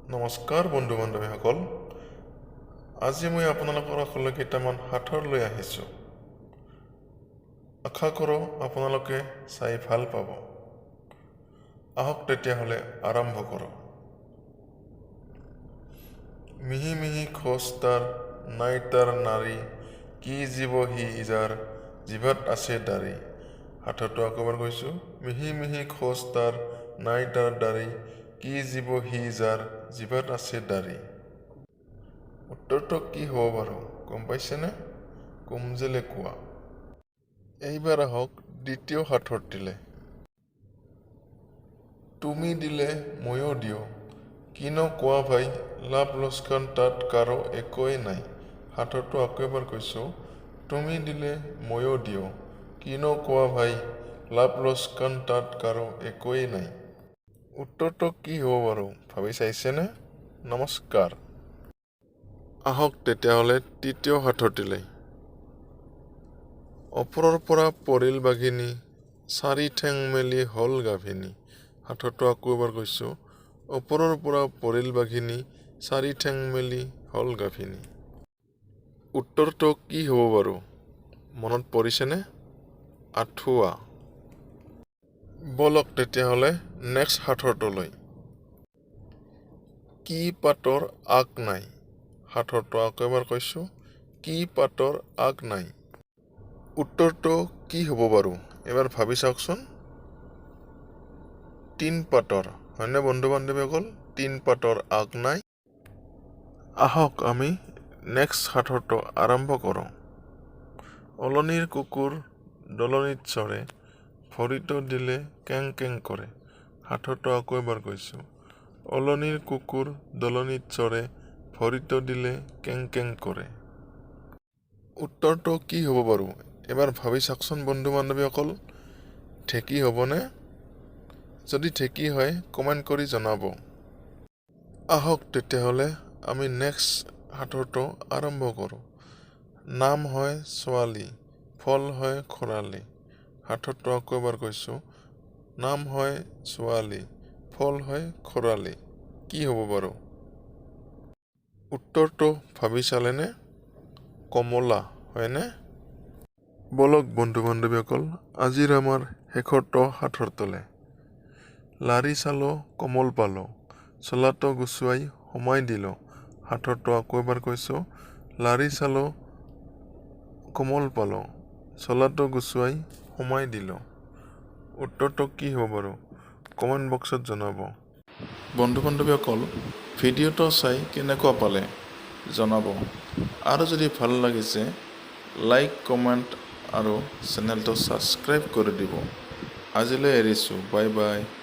নমস্কাৰ বন্ধু বান্ধৱীসকল, আজি মই আপোনালোকৰ কাষলৈ কেইটামান সাঁথৰ লৈ আহিছোঁ। আশা কৰোঁ আপোনালোকে চাই ভাল পাব। আহক তেতিয়াহ'লে আৰম্ভ কৰোঁ। মিহি মিহি খোজ তাৰ, নাই তাৰ নাড়ী, কি জীৱ সি যাৰ জিভাত আছে দাড়ি? সাঁথৰটো আকৌ এবাৰ কৈছোঁ। মিহি মিহি খোজ তাৰ, নাই তাৰ দাড়ি, কি জীৱ সি যাৰ জিভাত আছে দাড়ি? উত্তৰটো কি হ'ব বাৰু, গম পাইছেনে? কুমজেলেকুৱা। এইবাৰ আহক দ্বিতীয় সাঁথৰটিলে। তুমি দিলে ময়ো দিওঁ, কিনো কোৱা ভাই, লাভ লোকচান তাত কাৰো একোৱেই নাই। সাঁথৰটো আকৌ এবাৰ কৈছোঁ। তুমি দিলে ময়ো দিওঁ, কিনো কোৱা ভাই, লাভ লোকচান তাত কাৰো একোৱেই নাই। উত্তৰটো কি হ'ব বাৰু, ভাবি চাইছেনে? নমস্কাৰ। আহক তেতিয়াহ'লে তৃতীয় সাঁথৰটিলৈ। ওপৰৰ পৰা পৰিল বাঘিনী, চাৰি ঠেং মেলি হ'ল গাভিনী। সাঁথৰটো আকৌ এবাৰ কৈছোঁ। ওপৰৰ পৰা পৰিল বাঘিনী, চাৰি ঠেং মেলি হ'ল গাভিনী। উত্তৰটো কি হ'ব বাৰু, মনত পৰিছেনে? আঁঠুৱা। ব'লক তেতিয়াহ'লে নেক্সট সাঁথৰটোলৈ। কি পাতৰ আগ নাই? সাঁথৰটো আকৌ এবাৰ কৈছোঁ। কি পাতৰ আগ নাই? উত্তৰটো কি হ'ব বাৰু, এবাৰ ভাবি চাওকচোন। তিন পাতৰ, হয়নে বন্ধু বান্ধৱীসকল? তিন পাতৰ আগ নাই। আহক আমি নেক্সট সাঁথৰটো আৰম্ভ কৰোঁ। অলনিৰ কুকুৰ দলনিত চৰে, ভৰিটো দিলে কেং কেং কৰে। সাঁথৰটো আকৌ এবাৰ কৈছোঁ। অলনিৰ কুকুৰ দলনিত চৰে, ভৰিটো দিলে কেং কেং কৰে। উত্তৰটো কি হ'ব বাৰু, এবাৰ ভাবি চাওকচোন বন্ধু বান্ধৱীসকল। ঢেঁকী হ'বনে? যদি ঢেঁকী হয়, কমেণ্ট কৰি জনাব। আহক তেতিয়াহ'লে আমি নেক্সট সাঁথৰটো আৰম্ভ কৰোঁ। নাম হয় ছোৱালী, ফল হয় খৰালি। সাঁথৰটো আকৌ এবাৰ কৈছোঁ। নাম হয় ছোৱালী, ফল হয় খৰালি। কি হ'ব বাৰু? উত্তৰটো ভাবি চালেনে? কমলা, হয়নে? ব'লক বন্ধু বান্ধৱীসকল, আজিৰ আমাৰ শেষৰটো সাঁথৰটোলে। লাৰি চালোঁ, কমল পালোঁ, চোলাটো গুচুৱাই সোমাই দিলোঁ। সাঁথৰটো আকৌ এবাৰ কৈছোঁ। লাৰি চালোঁ, কমল পালোঁ, চোলাটো গুচুৱাই সোমাই দিলোঁ। উত্তৰটো কি হ'ব বাৰু, কমেণ্ট বক্সত জনাব। বন্ধু বান্ধৱীসকল, ভিডিঅ'টো চাই কেনেকুৱা পালে জনাব আৰু যদি ভাল লাগিছে, লাইক, কমেণ্ট আৰু চেনেলটো ছাবস্ক্ৰাইব কৰি দিব। আজিলৈ এৰিছোঁ। Bye bye.